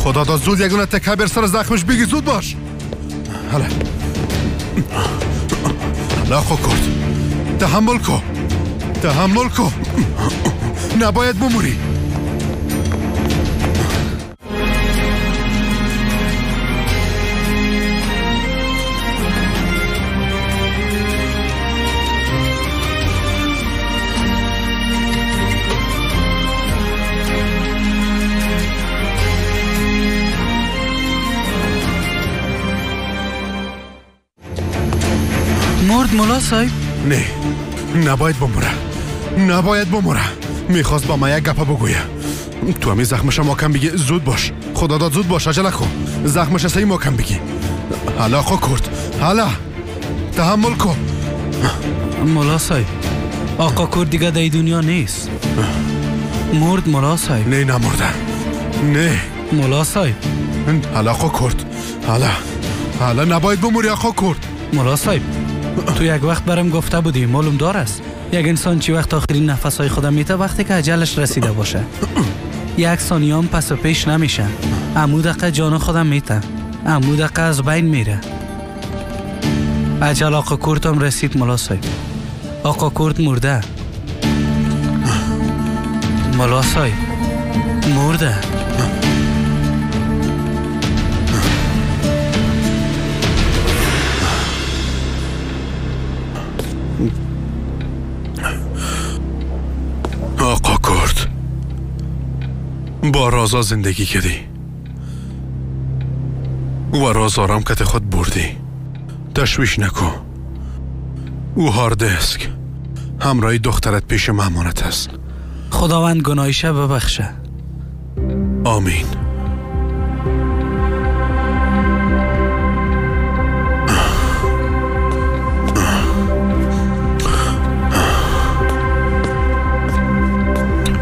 خدا دا زود یک دونه تکه بر سر زخمش بگی، زود باش. حالا حالا آقا کرد، تحمل کن، تحمل کن، نباید بموری. مرد ملا صاحب؟ نه، نباید بموره، نباید بموره. میخواست با ما یک گپه بگویه. تو همی زخمش محکم بگی، زود باش. خدا داد زود باش، عجله کن. زخمش صحیح محکم بگی. حالا آقا کرد، حالا تحمل کن. ملا صاحب، آقا کرد دیگه در دنیا نیست. مرد ملا صاحب؟ نه، نمرده. نه ملا صاحب. حالا آقا کرد، حالا حالا نباید بموری آقا کرد. ملا صاحب، تو یک وقت برم گفته بودی معلوم دار است یک انسان چی وقت آخرین نفسهای خودم میته وقتی که عجلش رسیده باشه. یک ثانیه هم پس و پیش نمیشه. امو دقیقه جان خودم میته، امو دقیقه از بین میره. عجل آقا کرد هم رسید ملا صاحب. آقا کرد مرده ملا صاحب، مرده. آقا کرد، با رازا زندگی کردی و راز آرام کت خود بردی. تشویش نکن، او هاردسک همراهی دخترت پیش مهمانت است. خداوند گناهیشه ببخشه. آمین.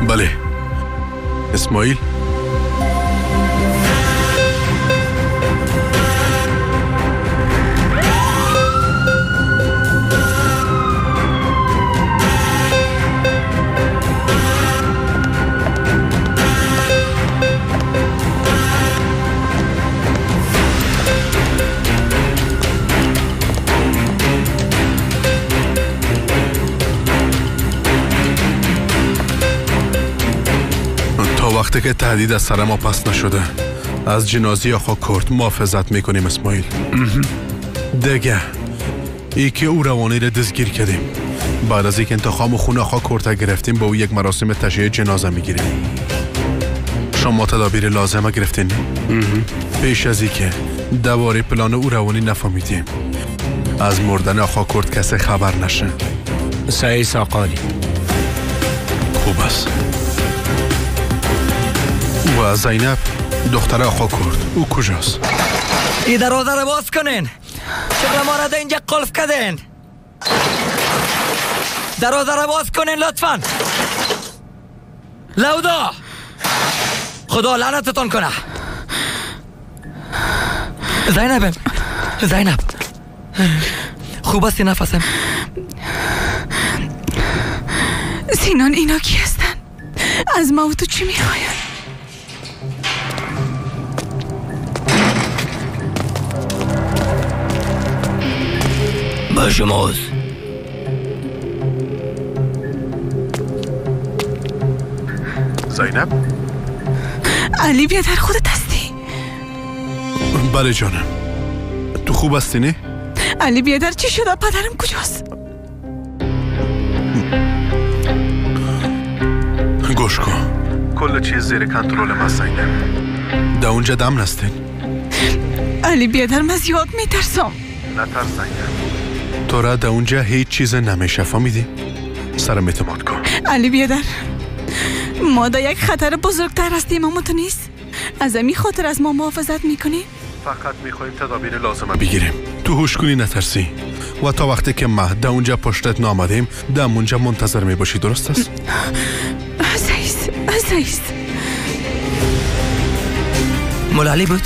بله اسماعیل، وقتی که تهدید از سر ما پس نشده از جنازی آقا کرد محافظت میکنیم اسماعیل. دیگه ای که او روانی را دستگیر کردیم، بعد از اینکه انتقام خون آقا کرد گرفتیم با او یک مراسم تشییع جنازه میگیریم. شما تدابیر لازمه گرفتین؟ پیش از اینکه دوباره پلان او روانی نفهمیدیم از مردن آقا کرد کسی خبر نشه. صحیح ساقالی. خوب است. و زینب دختر آقا کرد، او کجاست؟ ای دروازه رو باز کنین، چرا ما را در اینجا قلف کردین؟ دروازه رو باز کنین لطفا. لودا، خدا لعنتتان کنه. زینب، زینب خوب هستی؟ نفسم. سینان، اینا کی هستن؟ از ما و تو چی میخواین؟ با شماست. زینب؟ علی بیادر خودت هستی؟ بله جانم. تو خوب هستی نه؟ علی بیادر چی شده؟ پدرم کجاست؟ گوش کن، کل چیز زیر کنترل ما زینب. در اونجا دم نستین. علی بیادر من زیاد میترسم. نترس زینب، تو را در اونجا هیچ چیز نمیشه، فهمیدی؟ سرم اعتماد کن. علی بیادر، ما در یک خطر بزرگتر هستیم اما تو نیست. از امی خاطر از ما محافظت میکنی؟ فقط میخوایم تدابیر لازمه بگیریم. تو هوش کنی نترسی و تا وقتی که ما در اونجا پشتت نامدیم در اونجا منتظر میباشی، درست است؟ عزیز، عزیز. ملالی بود؟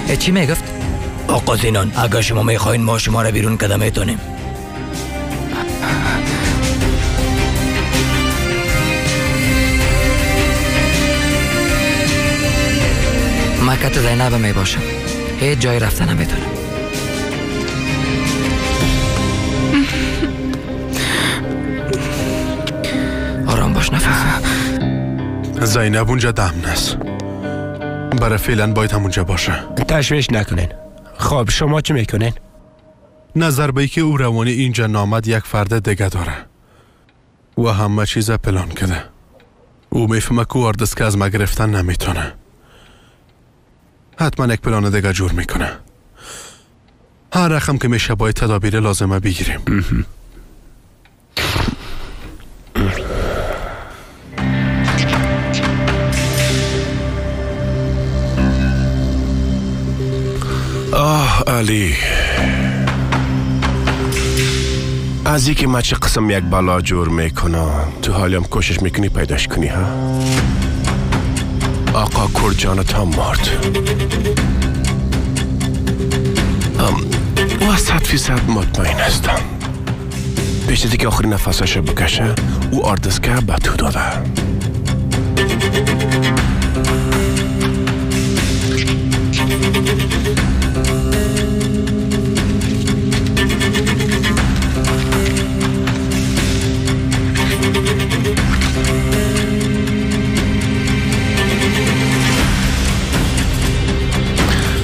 بله. چی میگفت؟ آقا زینان، اگر شما میخواین ما شما را بیرون کده میتونیم. کت زینب می باشم، هیچ جای رفتن نمیتونم. آرام باش نفس. زینب اونجا دمن است. برای فعلا باید همونجا باشه. تشویش نکنین. خب شما چی میکنین؟ نظر به که او روانی اینجا نامد یک فرد دیگه داره و همه چیز پلان کرده. او میفهمه که آردست که از ما گرفتن نمیتونه. حتما یک پلان دیگه جور میکنه. هر رقم که میشه باید تدابیر لازمه بگیریم. آه علی، از اینکه من چه قسم یک بلا جور میکنم تو حالیم کوشش میکنی پیداش کنی ها؟ آقا کرد جانت هم مرد و 100% مطمئن هستم پیش از اینکه آخرین نفسش بکشه او آردسکه به تو داده.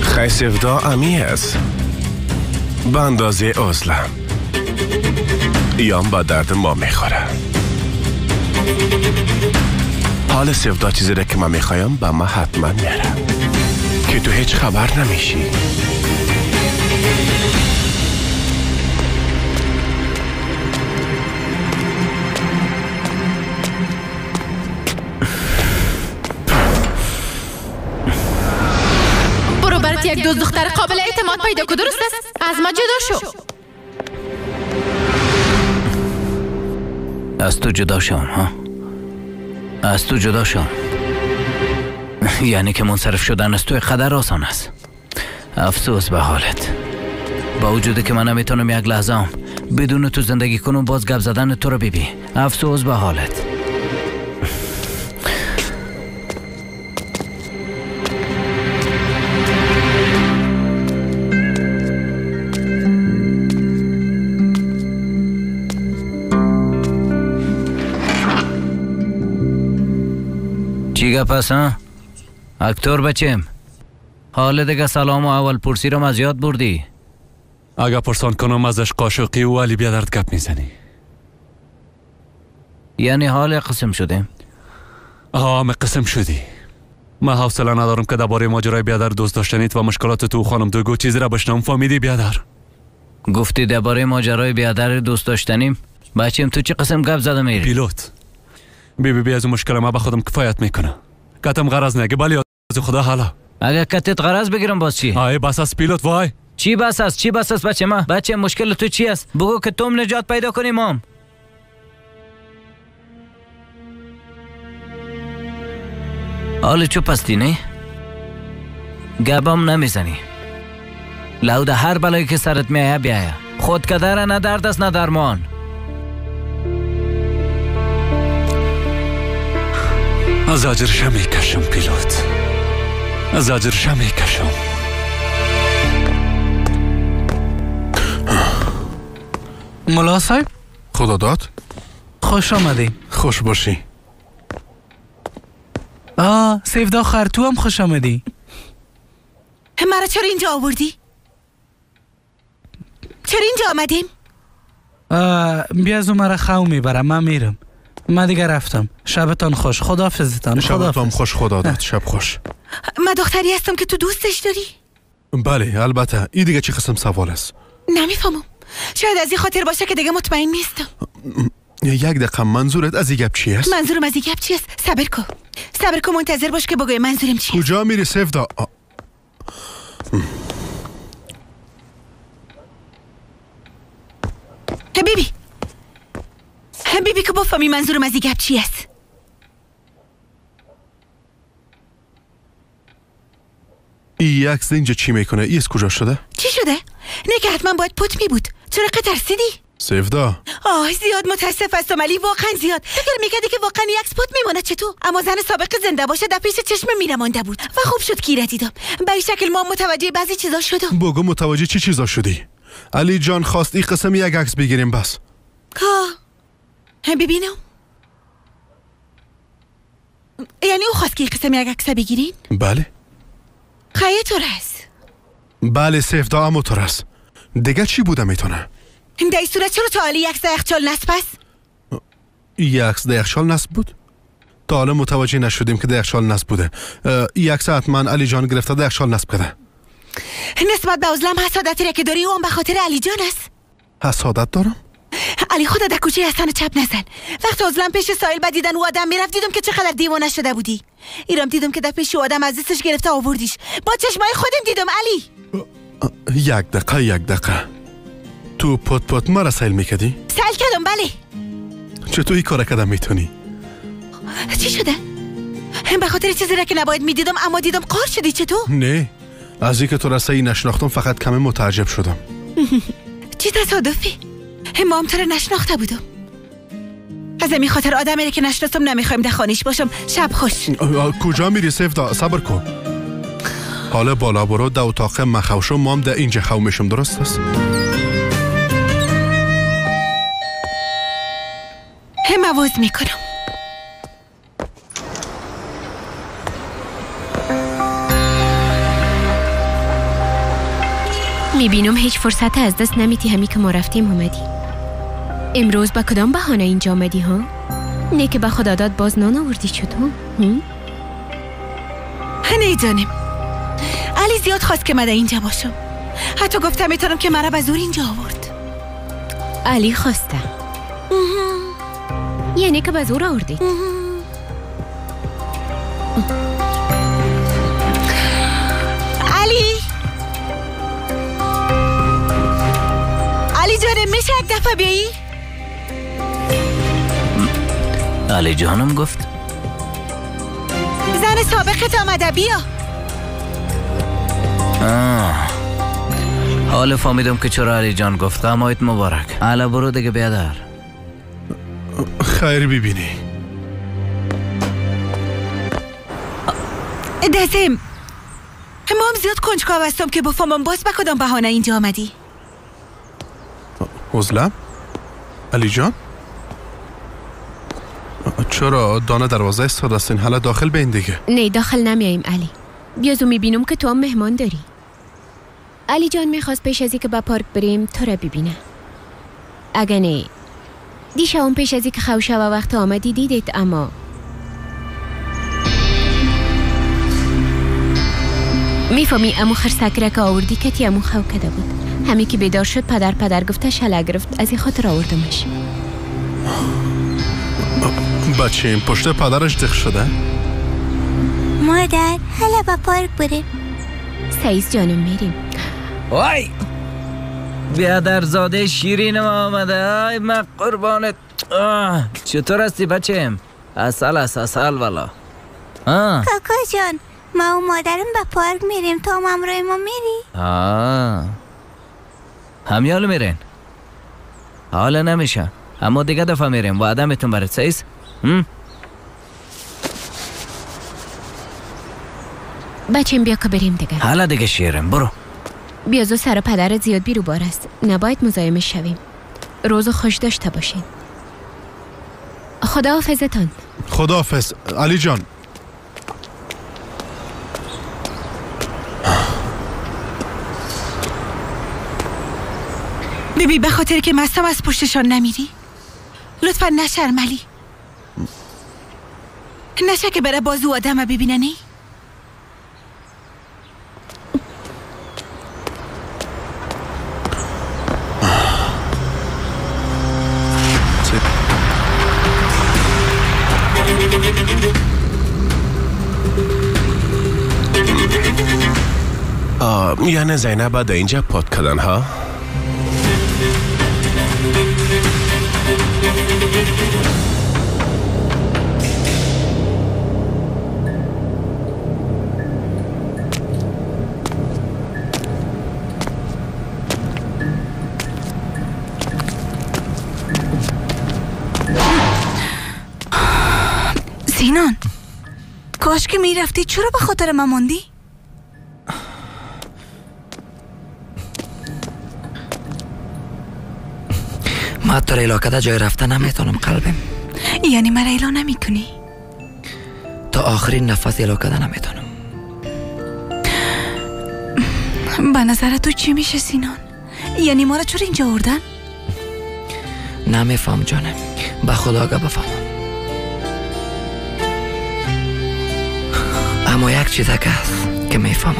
خی سفدا امی است به اندازه عزله ایام با درد ما میخوره. حال سفدا چیزی را که من میخوایم به ما حتما میره که تو هیچ خبر نمیشی. برو برات یک دوست دختر قابل اعتماد پیدا کن، درست است؟ از ما جدا شو. از تو جدا شم ها؟ از تو جدا شم یعنی که منصرف شدن از تو قدر آسان است. افسوس به حالت. با وجودی که من نمیتونم یک لحظه هم بدون تو زندگی کنم، باز گپ زدن تو رو ببین. افسوس به حالت. چی گپ است ها؟ اکتور بچم، حال دیگه سلام و اول پرسی رو از یاد بردی. اگه پرسان کنم ازش قاشقی و علی بیادرد گپ میزنی. یعنی حال قسم شدیم؟ آه قسم شدی. من حوصله ندارم که درباره ماجرای بیادر دوست داشتنیت و مشکلات تو خانم دوگو چیزی را بشنوم. فهمیدی بیادر؟ گفتی درباره ماجرای بیادر دوست داشتنیم؟ بچم تو چه قسم گپ زده میری؟ پیلوت بی بی بی از مشکل ما به خودم کفایت میکنه. کتم غرض نگه بلی از خدا حالا. اگه کتت غرض بگیرم باز چی؟ آی بس از پیلوت وای. چی بس است؟ چی بس است بچه ما؟ بچه مشکل تو چی است؟ بگو که توم نجات پیدا کنی مام. حال چوب هستی نه؟ گبم نمیزنی. لو ده هر بلایی که سرت میایه بیایه. خود کدره نه درد است نه درمان. از اجرشه میکشم پیلوت، از اجرشه میکشم. ملا صاحب خدا داد خوش آمدی. خوش باشی. آه سیفدا خواهر تو هم خوش آمدی. مرا چرا اینجا آوردی؟ چرا اینجا آمدیم؟ بیا از مرا خو میبرم. من میرم. من دیگه رفتم. شبتان خوش. خداحافظتان. شبتان خوش. خدا داد. شب خوش. من دختری هستم که تو دوستش داری؟ بله البته. این دیگه چه قسم سوال است؟ نمیفهمم. شاید از این خاطر باشه که دیگه مطمئن نیستم. یک دقیقه، منظورت از این گپ چی است؟ منظورم از این گپ چی است؟ صبر کن. صبر کن، منتظر باش که بگویم منظورم چیست. کجا میری سفدا؟ بیبی بیبی که بفهمی منظورم از این گپ چی است. این عکس اینجا چی میکنه؟ ای از کجا شده؟ چی شده؟ نه که حتما باید پت می بود. چرا که ترسیدی؟ سیفدا. آه زیاد متاسف هستم علی، واقعا زیاد. فکر میکردی که واقعا یک سپات میماند چطور؟ اما زن سابق زنده باشه در پیش چشم میرمانده بود و خوب شد که دیدم. به این شکل ما متوجه بعضی چیزا شدم. بگو متوجه چی چیزا شدی؟ علی جان خواست این قسم یک عکس بگیریم بس. ها ببینم. یعنی او خواست که این قسم یک عکس بگیرین؟ بله. خیلی طور است. بله سیفدا امو طور است. دیگه چی بوده میتونه؟ در این صورت چرا تا حالا یک عکس یخچال نصب است؟ یک عکس یخچال نصب بود؟ تا حالا متوجه نشدیم که یخچال نصب بوده. یک ساعت من علی جان گرفته یخچال نصب کرده. نسبت به عزلم حسادتی را که داری او هم به خاطر علی جان است. حسادت دارم؟ علی خدا در کوچه حسن چپ نزن. وقت عزلم پیش ساحل به دیدن او آدم میرفت دیدم که چقدر دیوانه شده بودی. ایرام دیدم که در پیش آدم از دستش گرفته آوردیش. با چشمای خودم دیدم علی. یک دقیقه یک دقیقه. تو پت پت مرا سیل میکردی؟ سیل کردم بله. چطور این کار کردم میتونی؟ چی شده؟ به خاطر چیزی را که نباید میدیدم اما دیدم قار شدی چطور؟ نه از اینکه تو را سعی نشناختم فقط کمی متعجب شدم. چی تصادفی؟ ما هم تو را نشناخته بودم. از این خاطر آدمی را که نشناسم نمیخوایم در خانهش باشم. شب خوش. کجا میری سیفدا؟ صبر کن. حالا بالا برو در اتاق من خوشم، ما هم در اینجا خو میشم، درست است؟ هم آواز میکنم. میبینم هیچ فرصت از دست نمیتی. همی که ما رفتیم اومدی. امروز با کدام بهانه اینجا آمدی ها؟ نه که به خدا داد باز نان آوردی چطور؟ نه جانم، علی زیاد خواست که من اینجا باشم. حتی گفتم میتونم که مرا به زور اینجا آورد. علی خواسته یعنی که به زور آوردید. علی علی جانم میشه یک دفعه بیایی؟ علی جانم گفت زن سابقت آمده بیا. حالا فهمیدم که چرا علی جان گفت. غمایت مبارک. علا برو دیگه بیادر. خیر ببینی. دزم ما هم زیاد کنجکاو هستم که بفهمم باز به کدام بهانه اینجا آمدی. عزلم؟ علی جان؟ چرا دانه دروازه ایستاده هستین؟ حالا داخل بین دیگه. نه داخل نمیاییم علی. بیازو میبینم که تو هم مهمان داری. علی جان میخواست پیش از که به پارک بریم تو را ببینه. اگه نه دیشب پیش از که خوشه و وقت آمدی دیدید، اما میفهمی امو خرسک را که آوردی کتی امو خو کده بود. همی که بیدار شد پدر پدر گفته شله گرفت، از این خاطر آوردمش. بچه این پشت پدرش دخ شده؟ مادر حالا با پارک بریم. سعیز جانم میریم. وای بیادرزاده شیرینم آمده. آی من قربانت. چطور هستی بچم؟ اصل است اصل والا. کاکا جان ما و مادرم به پارک میریم، تو هم همراه ما میری؟ همیال میرین؟ حالا نمیشه اما دیگه دفعه میریم، وعده میتون برات. سعیز؟ بچم بیا که بریم دیگه. حالا دیگه شیرم برو. بیازو سر پدرت زیاد بیروبار است، نباید مزاحم شویم. روز خوش داشته باشین. خداحافظتان. خداحافظ علی جان. ببی به خاطر که مستم از پشتشان نمیری؟ لطفا نشرم علی. نشه که بره بازو آدم ببینه. نه یعنی زینب در اینجا پات کردن ها؟ سینان، کاش که میرفتی. چرا به خاطر من ماندی؟ ما تو را علاقه در جای رفتن نمیتونم قلبم. یعنی مرا ایلا نمیکنی؟ تا آخرین نفس علاقه ده نمیتونم. به نظر تو چی میشه سینان؟ یعنی ما را چرا اینجا آوردن؟ نمیفهم جانم، به خدا اگه بفهمم. اما یک چیز هست که میفهمم.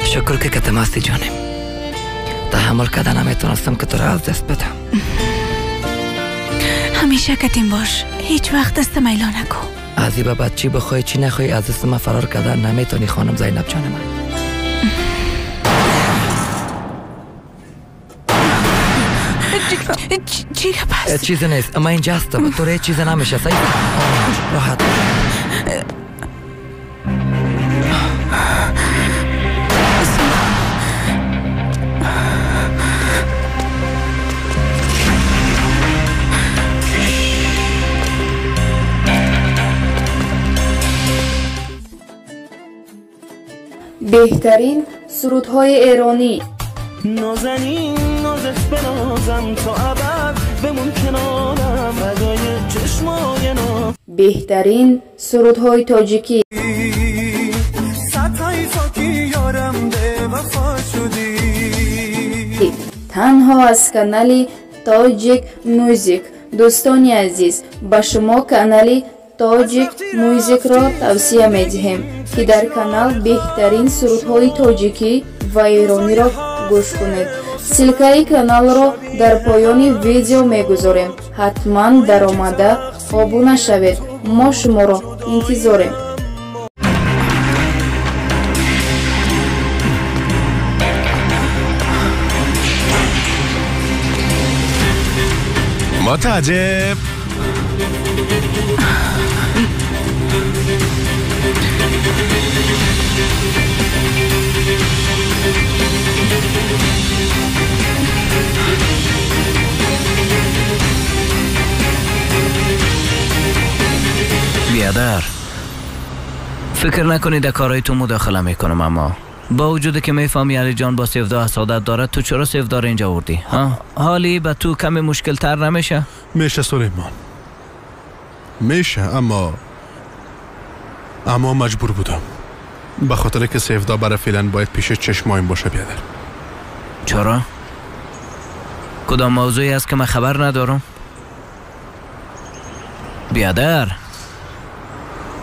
شکر که کتم هستی جانم. تحمل کردن نمیتونستم که تو را از دست بدم. همیشه کتیم باش، هیچ وقت دست میلا نکن. از این بعد چی بخوای چی نخوای از دست من فرار کردن نمیتونی خانم زینب جان من. چی پس؟ چیزی نیست، من اینجا هستم، تو را چیزی نمیشه. صحیح؟ راحت. بهترین سرودهای ایرانی. نازنین نازت بنازم تا ابد بمون کنارم فدای چشمای ناز. بهترین سرودهای تاجیکی. ستای خاکی یارم به وفا شدی. تنها از کانال تاجیک موزیک. دوستان عزیز، به شما کانال تاجیک موزیک را توصیه می‌دهیم که در کانال بهترین سرودهای تاجیکی و ایرانی را گوش کنید. سلکای کانال را در پایان ویدیو می‌گذاریم. حتما در آمده آبونه شوید. ما شما را انتظاریم. متعجب. بیادر، فکر نکنی در کارهای تو مداخله میکنم، اما با وجود که میفهمی علی جان با سیفدا حسادت دارد، تو چرا سیفدا را اینجا آوردی؟ ها؟ حالی به تو کمی مشکل تر نمیشه؟ میشه سلیمان، میشه، اما مجبور بودم، به خاطر که سیفدا برای فعلا باید پیش چشمایم باشه. بیادر چرا؟ کدام موضوعی است که من خبر ندارم؟ بیادر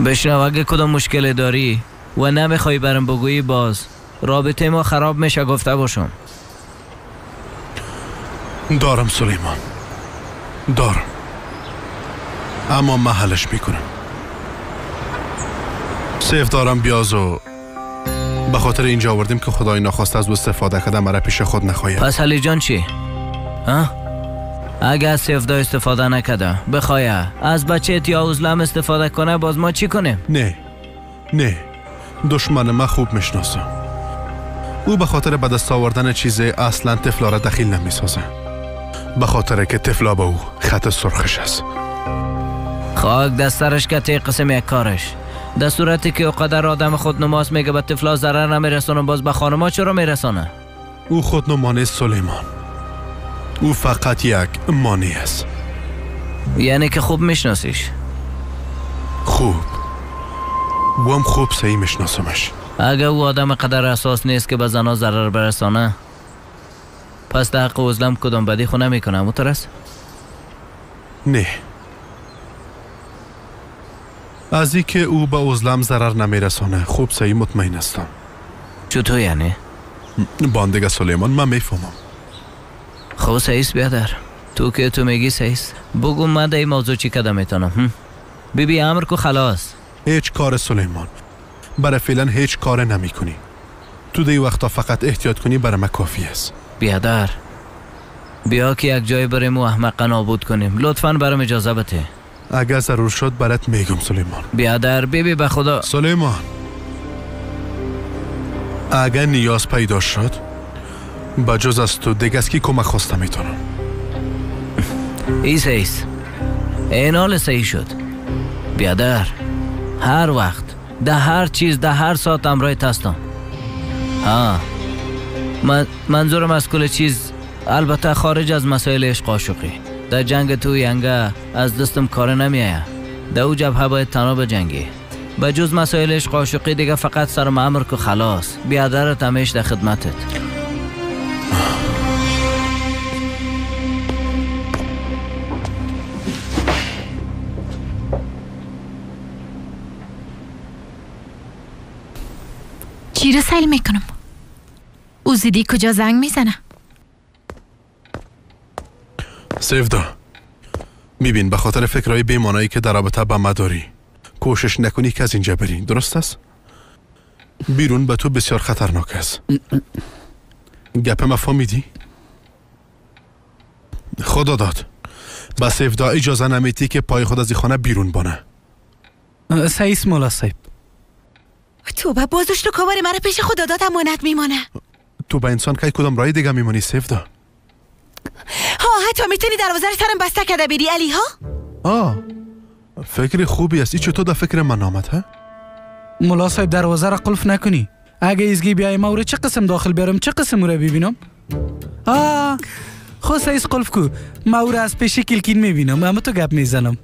بشنو، اگه کدام مشکل داری و نمیخوای برم بگویی باز رابطه ما خراب میشه، گفته باشم. دارم سلیمان، دارم، اما من حلش میکنم. سیف دارم بیازو به خاطر اینجا آوردیم که خدای ناخواسته از او استفاده کرده مرا پیش خود نخواهد. پس علی جان چی؟ ها؟ اگه از سیفدا استفاده نکرده بخواه از بچه یا عزلم استفاده کنه، باز ما چی کنیم؟ نه نه، دشمن ما خوب میشناسم. او به خاطر به دست آوردن چیز اصلا طفلا را دخیل نمیسازه، به خاطر که طفلا به او خط سرخش است. خاک دسترش که تی قسم یک کارش، در صورتی که اوقدر آدم خود نماز میگه به طفلا ضرر نمیرسانه، باز به خانما چرا میرسانه؟ او خود نمانه سلیمان، او فقط یک مانع است. یعنی که خوب میشناسیش؟ خوب، او هم خوب صحیح میشناسمش. اگه او آدم قدر اساس نیست که به زنا ضرر برسانه، پس در حق عزلم کدام بدی خو نمیکنه، مترس؟ نه، از اینکه او به عزلم ضرر نمیرسانه خوب صحیح مطمئن هستم. چطور یعنی؟ باندگه سلیمان من میفهمم. خب صحیح بیادر، تو که تو میگی صحیح. بگو من در این موضوع چی کدام میتونم؟ بی بی امر کو خلاص. هیچ کار سلیمان، برای فعلا هیچ کار نمی کنی. تو دی وقتا فقط احتیاط کنی برای من کافی است. بیادر بیا که یک جای بریم و احمق نابود کنیم. لطفا برام اجازه بده. اگر ضرور شد برات میگم سلیمان. بیادر بی بی به خدا. سلیمان اگر نیاز پیدا شد با جز از تو دیگه از کی کمک خواسته میتونم. ایس ایس این حال صحیح شد. بیادر هر وقت ده هر چیز ده هر ساعت امرایت هستم. ها منظورم از کل چیز البته خارج از مسائل عشق عاشقی. در جنگ تو ینگه از دستم کار نمیایه. در او جبهه باید تنها بجنگی. به جز مسائل عشق عاشقی دیگه فقط سرم امر که خلاص. بیادرت همیش در خدمتت. چی رو سیل میکنم؟ او زیدی کجا زنگ میزنه؟ سیفدا میبین به خاطر فکرهای بیمانایی که در رابطه با ما داری کوشش نکنی که از اینجا بری، درست است؟ بیرون به تو بسیار خطرناک است. گپ ما فهمیدی؟ خدا داد به سیفدا اجازه نمیتی که پای خود از این خانه بیرون بانه. سعیس مولا صاحب. توبه بازش تو کار مرا پیش خدا داد امانت میمانه. تو به انسان که کدام رای دیگه میمانی سیفدا؟ ها حتی میتونی دروازه رو سرم بسته کرده بری علی ها؟ آه فکر خوبی است. این چطور در فکر من آمد ها؟ مولا صاحب دروازه را قلف نکنی. اگه ایزگی بیای ما چه قسم داخل بیارم چه قسم رو ببینم؟ آه خو سایز قلف کو ما او را از پیش کلکین میبینم اما تو گپ میزنم.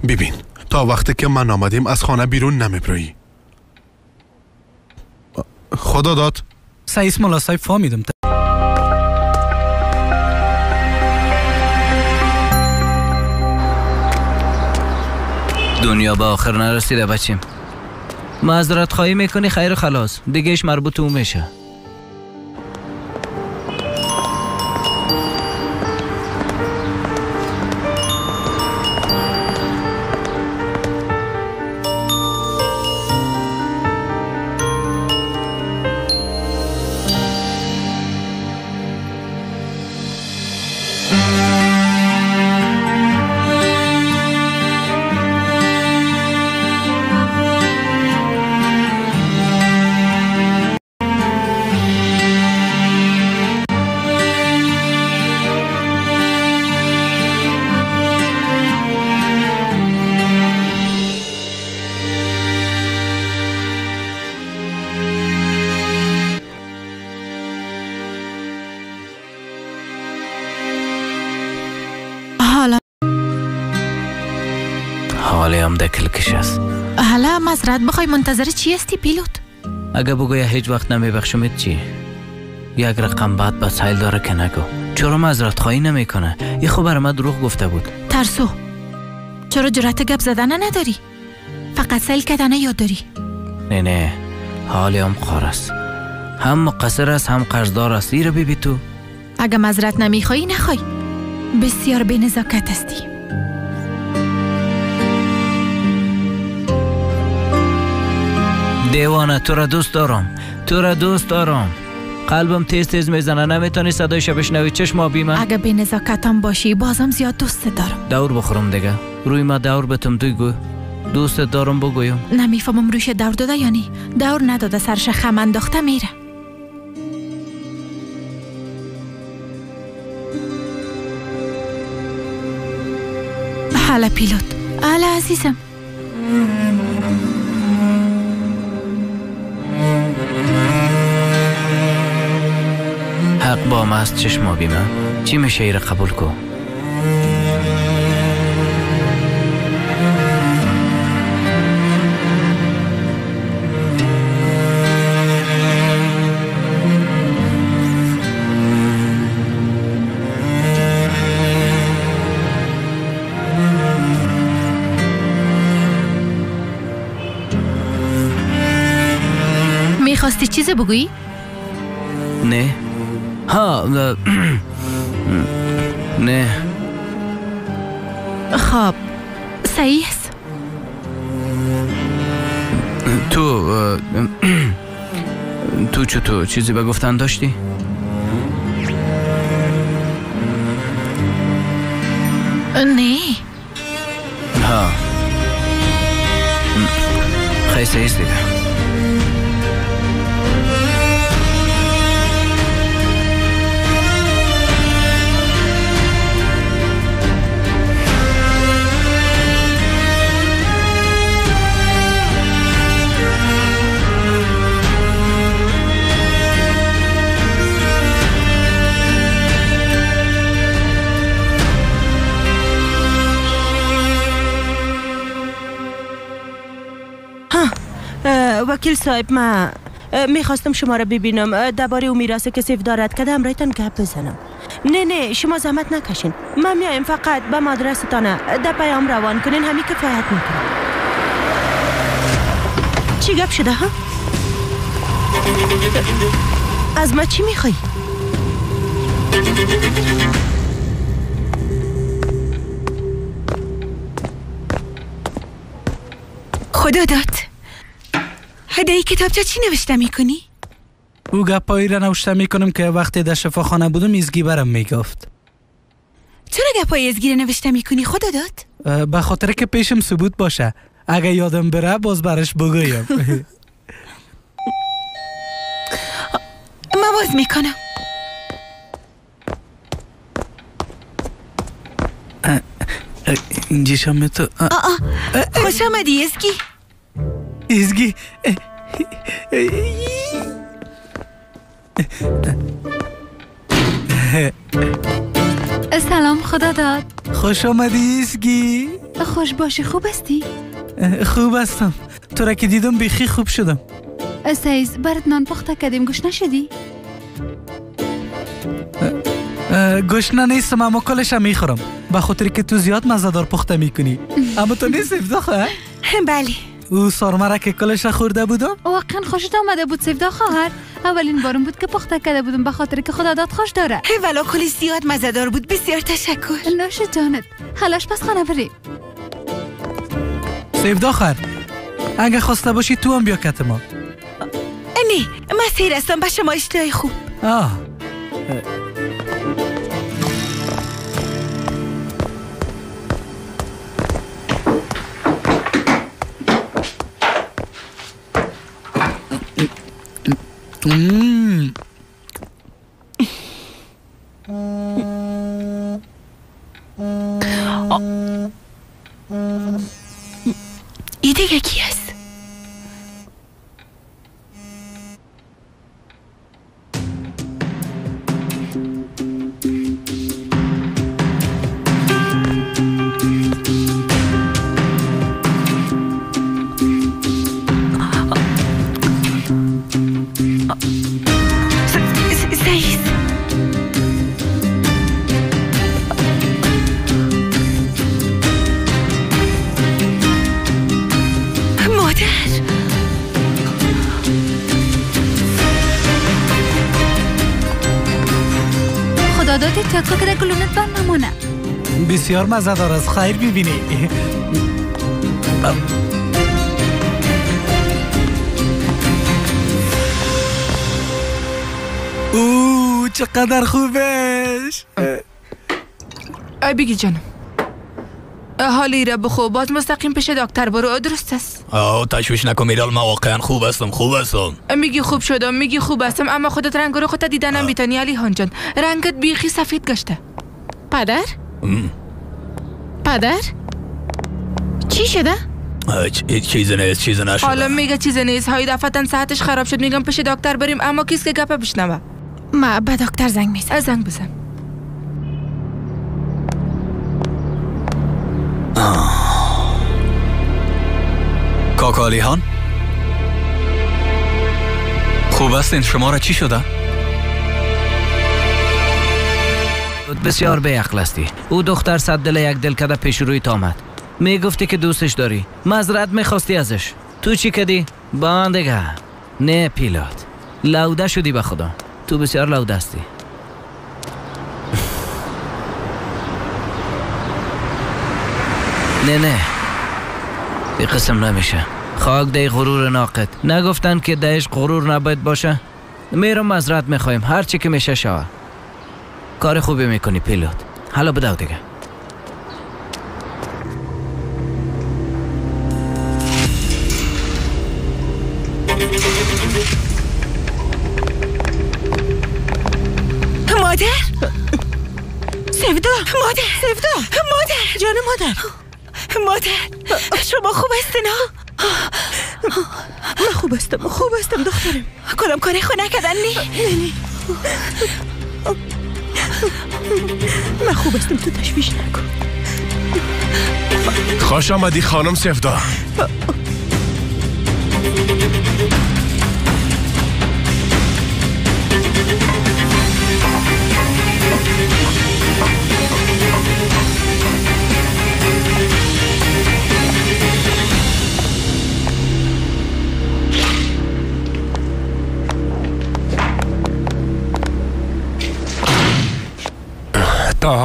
ببین تا وقتی که من آمدیم از خانه بیرون نمیبروی. خدا داد. سعیس مولا صاحب فهمیدم. دنیا به آخر نرسیده بچیم. معذرت خواهی میکنی خیر خلاص دیگهش مربوط او میشه. حالا معذرت بخوای منتظر چی هستی پیلوت؟ اگه بگویا هیچ وقت نمیبخشمت چی؟ یک رقم بعد به سیل داره که نگو. چرا معذرت خواهی نمیکنه؟ یه خب برای من دروغ گفته بود. ترسو چرا جرأت گپ زدن نداری؟ فقط سیل کردن یاد داری. نه نه حالی هم خار است، هم مقصر است هم قرضدار است. ایره ببی تو. اگه معذرت نمیخوایی نخوای. بسیار بی‌نزاکت هستی. دیوانه تو را دوست دارم، تو را دوست دارم. قلبم تیز تیز میزنه نمیتونی صدایش بشنوی. چشم آبی من. اگه بی نزاکتم باشی بازم زیاد دوست دارم. دور بخورم دیگه روی ما دور بتم دوگو دوست دارم بگویم. نمیفهمم روش دور داده یعنی دور نداده سرش خم انداخته میره. حالا پیلوت حالا عزیزم. حق با ما است چشم آبی من. چی میشه ایره قبول کو؟ میخواستی چیز بگویی؟ نه ها نه. خب صحیح است. تو چطور چیزی به گفتن داشتی؟ نه. ها خیلی صحیح است دیگه. وکیل صاحب، من میخواستم شما را ببینم، درباره او میراث که سیف رد کرده همراهتان گپ بزنم. نه نه، شما زحمت نکشین، من میایم، فقط به مدرستان در پیام روان کنین، همین کفایت میکنه. چی گپ شده ها؟ از ما چی میخوای؟ خدا داد، هدایی کتابچه چی نوشته میکنی؟ او گپایی را نوشته میکنم که وقتی در شفاخانه بودم ایزگی برم میگفت. چرا گپای ایزگی را نوشته میکنی خدا داد؟ به خاطر که پیشم ثبوت باشه، اگه یادم بره باز برش بگویم. من باز میکنم. اینجا شام تو. خوش آمدی ایزگی. ایزگی سلام خدا داد. خوش آمدی ایزگی. خوش باشی، خوب هستی؟ خوب هستم، تو را که دیدم بیخی خوب شدم. سیز برات نان پخته کردیم، گوش نشدی؟ گشنه نیستم اما کلش هم میخورم، به خاطر که تو زیاد مزه‌دار پخته میکنی. اما تو نیست سیفدا خواهر؟ بله. او سرمه را که کلش خورده بودم واقعا خوشت آمده بود سیفدا خواهر. اولین بارم بود که پخته کرده بودم، به خاطر که خدا داد خوش داره. ولا کلش زیاد مزه‌دار بود، بسیار تشکر. نوش جانت. خلاص پس خانه بریم. سیفدا خواهر اگه خواسته باشی تو هم بیا کت ما. نه من سیر هستم، به شما اشتهای خوب. آه ای دیگه کی است؟ بسیار مزه دار است، خیر ببینی. او چقدر خوبش. ای بگی جانم حالی را بخو، باز مستقیم پیش دکتر برو، درست است؟ آه تشویش نکن میرال، من واقعا خوب هستم، خوب هستم. میگی خوب شدم، میگی خوب هستم، اما خودت رنگ رو خودت دیدن نمیتونی علی خان جان، رنگت بیخی سفید گشته. پدر؟ پدر؟ چی شده؟ چیزی نیست، چیزی نشده. حالا میگه چیزی نیست، های دفعتن صحتش خراب شد، میگم پیش دکتر بریم، اما کیس که گپ بشنوه. ما به دکتر زنگ میزنم. زنگ بزن. کاکا علیخان خوب هستین؟ شما را چی شده؟ بسیار بیعقل هستی. او دختر صد دل یک دل کده پیش روی آمد، میگفتی که دوستش داری، معذرت میخواستی ازش، تو چی کدی؟ باندگه نه پیلات لوده شدی به خدا، تو بسیار لوده هستی. نه نه این قسم نمیشه. خاک دی غرور ناقد. نگفتن که دیش غرور نباید باشه؟ میرم معذرت میخوایم، هر چی که میشه شوه. کار خوبی میکنی پیلوت. حالا بدو دیگه. مادر سیفدا، مادر سیفدا، مادر جان، مادر مادر شما خوب هستین ها؟ من خوب هستم، خوب هستم دخترم. کدام کاری خود نکردن؟ نه نه من خوب هستم، تو تشویش نکن. خوش آمدی خانم سیفدا.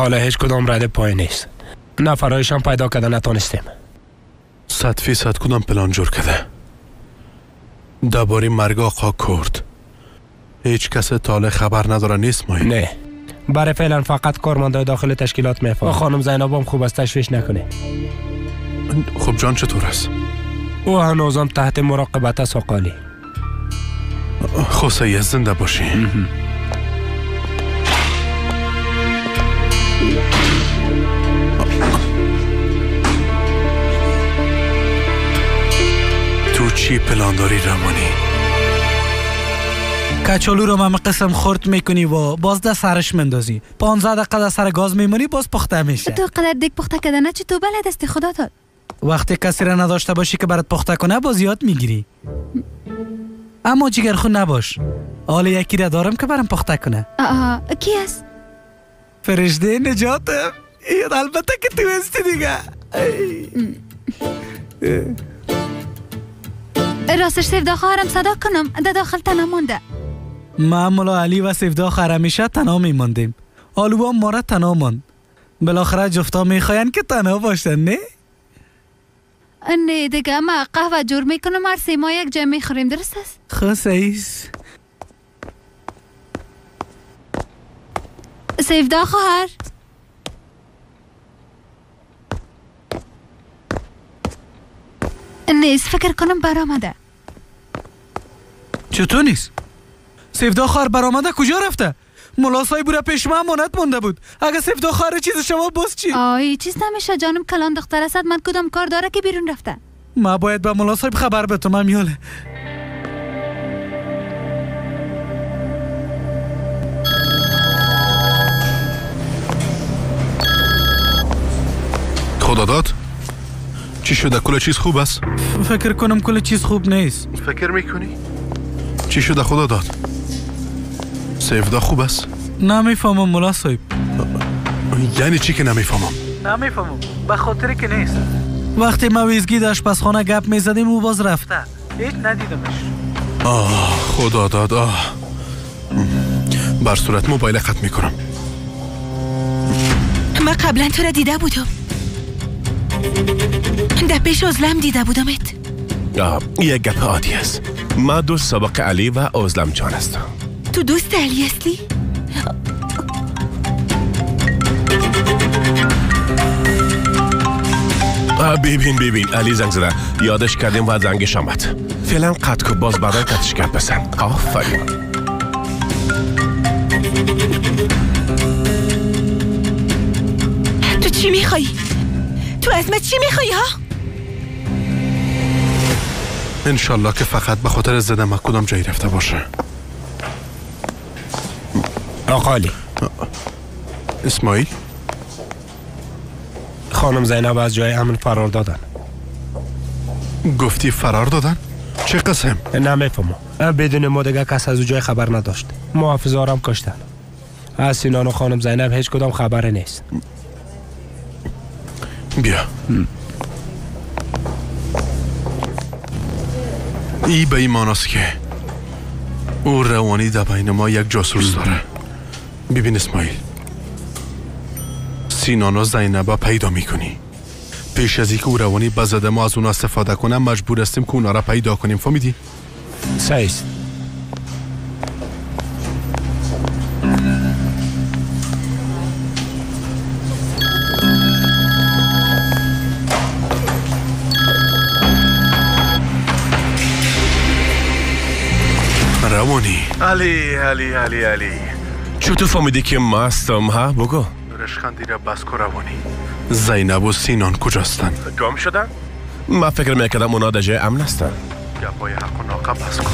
حالا هیچ کدام رد پای نیست. نفرایشان پیدا کرده نتانستیم. 100% کدام پلان جور کرده. درباره مرگ آقا کرد هیچ کس تاله خبر نداره نیست مایی؟ نه، برای فعلا فقط کارمندای داخل تشکیلات میفهمن. خانم زینب هم خوب است، تشویش نکنه. خب جان چطور است؟ او هنوزم تحت مراقبت است آقا علی. خب سید زنده باشی. تو چی پلان داری روانی؟ کچالو رو من قسم خورد میکنی و باز در سرش مندازی. 15 دقیقه در سر گاز میمونی باز پخته میشه. تو قدر دیگ پخته کردن چی تو بلد هستی خدا داد. وقتی کسی را نداشته باشی که برات پخته کنه باز یاد میگیری. اما جگرخون نباش، حالا یکی را دارم که برام پخته کنه. کی است؟ فرشته نجاتم. البته که تو هستی دیگه. راستش سیفدا خواهرم صدا کنم، در داخل تنها مانده. ما ملا علی و سیفدا خواهر همیشه تنها میماندیم. آلو هم ما را تنها ماند. بالاخره جفتا میخواین که تنها باشن نه؟ نه دیگه، ما قهوه جور میکنم، هر سه ما یک جای میخوریم، درست است؟ خب سعیس. سیفدا خواهر نیست، فکر کنم برآمده. چطور نیست؟ سیفدا خواهر برآمده کجا رفته؟ ملا صاحب را پیش ما امانت مونده بود. اگه سیفدا خواهر چیز شما باز چی؟ آی چیز نمیشه جانم، کلان دختر است، من کدام کار داره که بیرون رفته؟ ما باید به ملا صاحب خبر بدم. امیاله خدا داد چی شده؟ کل چیز خوب است؟ فکر کنم کل چیز خوب نیست. فکر میکنی؟ چی شده خدا داد؟ سیفدا خوب است؟ نمیفهمم ملا صاحب. یعنی چی که نمیفهمم؟ نمیفهمم به خاطر که نیست. وقتی ما ویزگی در آشپزخانه گپ میزدیم او باز رفته، هیچ ندیدمش. آه خدا داد آه. بر صورت موبایل قطع میکنم. من قبلا تو را دیده بودم، در پیش ازلم دیده بودمت. یک گپ عادی است. ما دوست سابق علی و ازلم جان هستم. تو دوست علی هستی؟ ببین علی زنگ زده، یادش کردیم و زنگش آمد. فعلا قطع کو، باز بعدا قطعش گپ بزن. آفرین. تو چی میخوایی؟ تو از من چی میخوایی ها؟ انشالله که فقط به خاطر زدم کدام جایی رفته باشه. آقا علی. اسماعیل، خانم زینب از جای امن فرار دادن. گفتی فرار دادن؟ چه قسم؟ نمیفهمم. بدون ما دیگه کس از او جای خبر نداشت. محافظارم کشتن. از سینان و خانم زینب هیچ کدام خبر نیست. بیا. ای به این معناست که او روانی در بین ما یک جاسوس داره. ببین اسماعیل، سینان و زینب پیدا میکنی. پیش از اینکه او روانی به زده ما از اونا استفاده کنه مجبور هستیم که اونا را پیدا کنیم. فهمیدی؟ صحیح است. روانی. علی علی علی علی، چطور فهمیدی که ما هستم ها؟ بگو. رشخندی را بس کو روانی. زینب و سینان کجاستن؟ گم شدن؟ من فکر میکردم اونا در جای امن هستن. گپای حق و ناقه بس کن.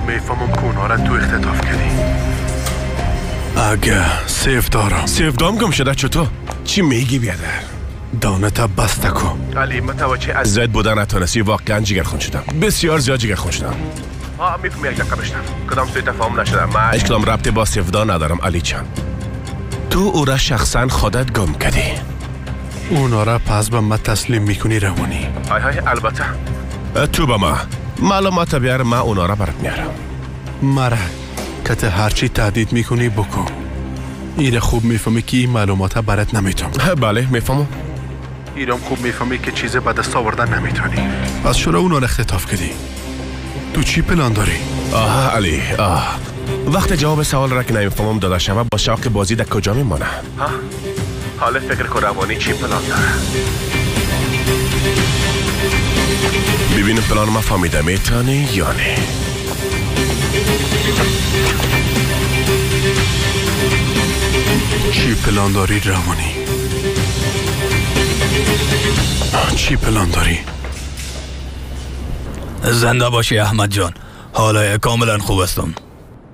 میفهمم که اونا را تو اختطاف کردی. اگه سیفدارم. سیفدارم گم شده چطور؟ چی میگی بیادر؟ دانتا بسته کو. علی متوجه از زید بودن نتونستی. واقعا جگرخون شدم، بسیار زیاد جگرخون شدم. ها میفهمی یک دقیقه بشنم. کدام سوی تفاهم نشدم. من هیچ کدام ربطی با سیفدا ندارم علی چند. تو او را شخصا خودت گم کردی. اونا را پس به ما تسلیم میکنی روانی. های های البته. تو به ما معلومات بیار، من اونا را برات میارم. مرا که هرچی تهدید میکنی بکن. ایره خوب میفهمی که این معلومات برات نمیتونم. بله میفهمم. ایرام خوب میفهمی که چیز به دست آوردن نمیتونی. پس چرا اونا رو اختطاف کردی؟ تو چی پلان داری؟ آه علی، آه وقت جواب سوال را که نمیفهمم داده شود با شوق بازی در کجا میمانه؟ حالا فکر کن روانی چی پلان داره. ببینم پلان ما فهمیده میتونی یا نه. چی پلان داری روانی؟ چی پلان داری؟ زنده باشی احمد جان، حالا کاملا خوب هستم.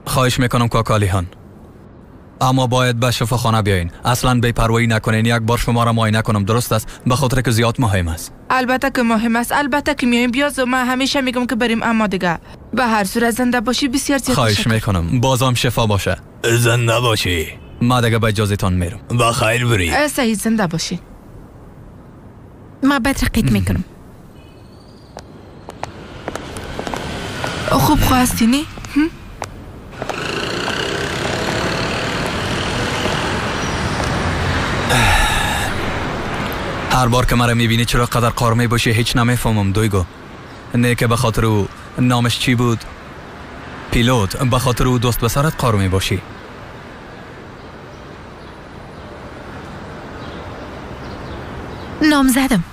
خواهش میکنم کاکا علیخان، اما باید به شفاخانه بیاین. اصلا بی‌پروایی نکنین، یک بار شما را معاینه کنم. درست است؟ به خاطر که زیاد مهم است. البته که مهم است، البته که میایم. بیاز من همیشه میگم که بریم، اما دیگه به هر صورت زنده باشی. بسیار زیاد خواهش میکنم. بازم شفا باشه. زنده باشی. ما دیگه به اجازهتان میرم. با خیر بری. صحیح، زنده باشی. ما بعد رقیت میکنم. خوب خواستی نی؟ هر بار که مرا میبینی چرا قدر قار باشی؟ هیچ نمیفهمم دویگو. نه که به خاطر او، نامش چی بود؟ پیلوت. به خاطر او دوست پسرت قار میباشی. نام زدم.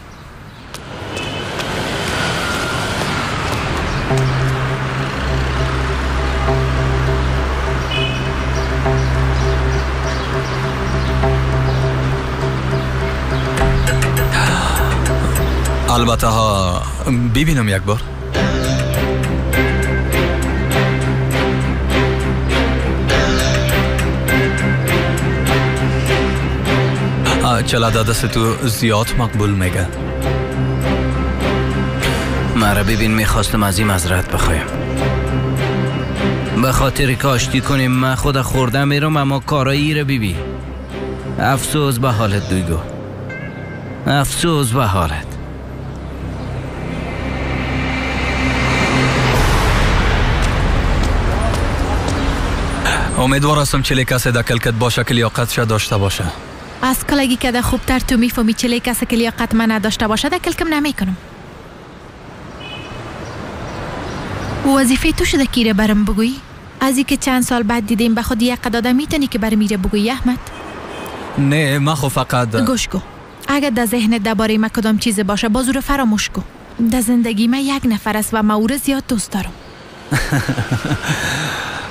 البته ها، ببینم یک بار. چلا دست تو زیاد مقبول میگه. مرا ببین، میخواستم از این معذرت بخوایم. به خاطر کاشتی کنیم من خود خوردم میرم، اما کارایی رو ببین. افسوس به حالت دویگو، افسوس به حالت. امیدوار هستم چلی کسی در کلکت باشه که لیاقتش داشته باشه. از کلگی که ده خوبتر تو میفهمی چلی کسی که لیاقت من نداشته باشه در کلکم نمیکنم. وظیفه تو شده کیره برم بگویی؟ از اینکه چند سال بعد دیدیم به خود یک قداده میتونی که برم میره بگویی احمد؟ نه من خو فقط گوش کو. اگر در ذهنت درباره ما کدام چیز باشه باز او رو فراموش کو. در زندگی من یک نفر است و من او رو زیاد دوست دارم.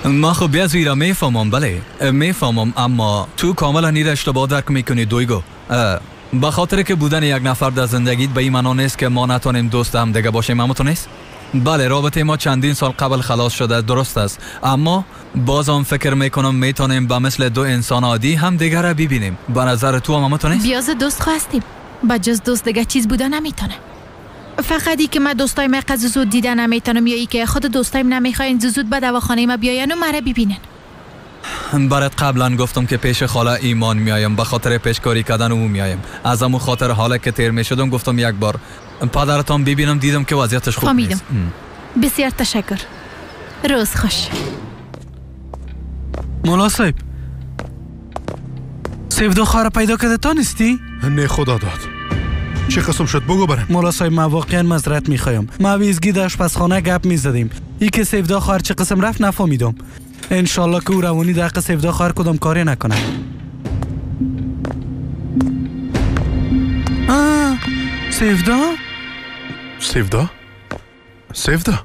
ما خب بیازوی را میفهمم، بله میفهمم، اما تو کاملا این اشتباه درک میکنی دویگو. به خاطر که بودن یک نفر در زندگیت به این معنا نیست که ما نتونیم دوست هم دیگه باشیم. اما تو نیست؟ بله رابطه ما چندین سال قبل خلاص شده، درست است، اما بازم فکر میکنم میتونیم به مثل دو انسان عادی هم دیگه را ببینیم. به نظر تو هم اما تو نیست؟ بیاز دوست خواستیم، با جز دوست دیگه چیز بوده نمیتونه. فقط ای که من دوستایم قز زود دیده نمیتونم، یا ای که خود دوستایم نمیخواین زود به دواخانه ما بیاین و مرا ببینن. برات قبلا گفتم که پیش خاله ایمان میایم، به خاطر پیشکاری کردن او میایم. از امو خاطر حالا که تیر میشدم گفتم یک بار پدرتان ببینم، دیدم که وضعیتش خوب نیست. بسیار تشکر، روز خوش. مولا صاحب، سیفدو خواهر پیدا کرده تانستی؟ نه خدا داد. چه قسم شد بگو برم. مولا صاحب من واقعا معذرت میخوایم. ما ویزگی در آشپزخانه گپ میزدیم. ای که سیفدا خواهر چه قسم رفت نفهمیدم. انشالله که او روانی در حق سیفدا خواهر کدام کاری نکنه. سیفدا؟ سیفدا؟ سیفدا؟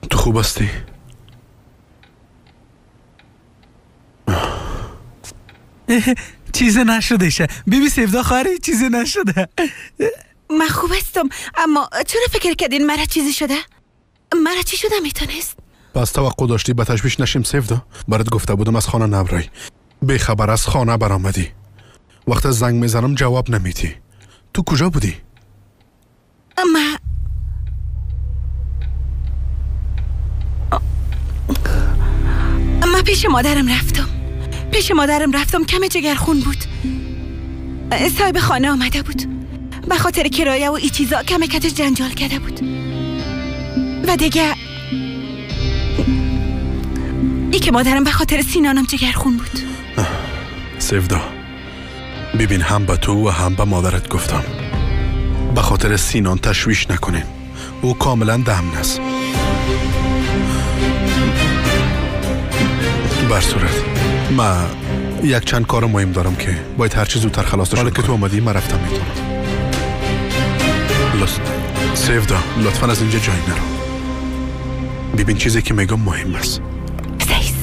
تو خوب هستی؟ چیزی نشده شه بیبی سیفدا خواهر، چیزی نشده. من خوب هستم، اما چرا فکر کردین مرا چیزی شده؟ مرا چی شده میتونست؟ پس توقع داشتی به تشویش نشیم سیفدا؟ برات گفته بودم از خانه نبرای، بی خبر از خانه برآمدی. وقت زنگ میزنم جواب نمیدی. تو کجا بودی؟ من پیش مادرم رفتم. پیش مادرم رفتم، کم جگرخون بود. صاحب خانه آمده بود. به خاطر کرایه و ای چیزا کم کتش جنجال کرده بود. و دیگه ای که مادرم به خاطر سینانم جگرخون بود. سیودا، ببین، هم به تو و هم به مادرت گفتم به خاطر سینان تشویش نکنین. او کاملا دمن است. بر صورت ما یک چند کار مهم دارم که باید هر چیز زودتر خلاص شد. حالا که تو آمدی من رفتم میتونم. سیودا، لطفا از اینجا جایی نرو. ببین، چیزی که میگم مهم است. سیس.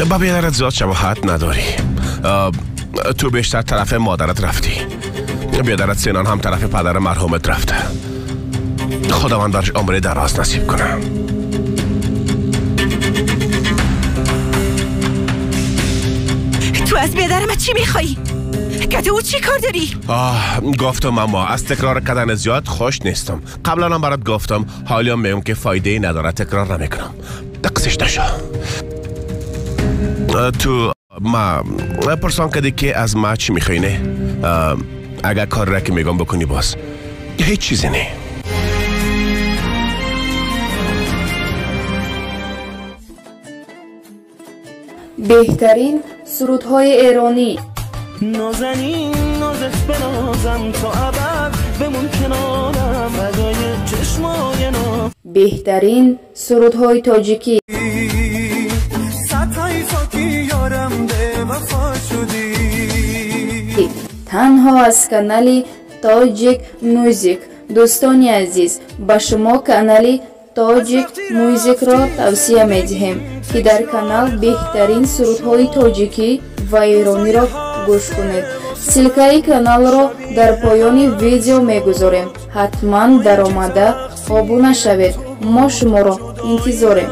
با بیادرت زیاد شباهت نداری. تو بیشتر طرف مادرت رفتی. بیادرت سینان هم طرف پدر مرحومت رفته. خداوند برش عمر دراز نصیب کنه. تو از بیادرم چی میخوایی؟ که او چی کار داری؟ گفتم اما از تکرار کردن زیاد خوش نیستم. قبلا هم برات گفتم، حالی هم میگم که فایده ای نداره، تکرار نمیکنم. دقسش نشو. تو ما پرسان کردی که از ما چی میخوایی؟ نه، اگر کار را که میگم بکنی باز هیچ چیزی نه. بهترین سرودهای ایرانی. نازنین نازت بنازم تا ابد بمون کنارم فدای چشمای ناز. بهترین سرودهای تاجیکی. تنها از کانال تاجیک موزیک. دوستان عزیز، به شما کانال تاجیک موزیک را توصیه میدهیم که در کانال بهترین سرودهای تاجیکی و ایرانی را گوش کنید. سلکای کانال را در پایان ویدیو میگذاریم. حتما در آمده آبونه شوید. ما شما را انتظاریم.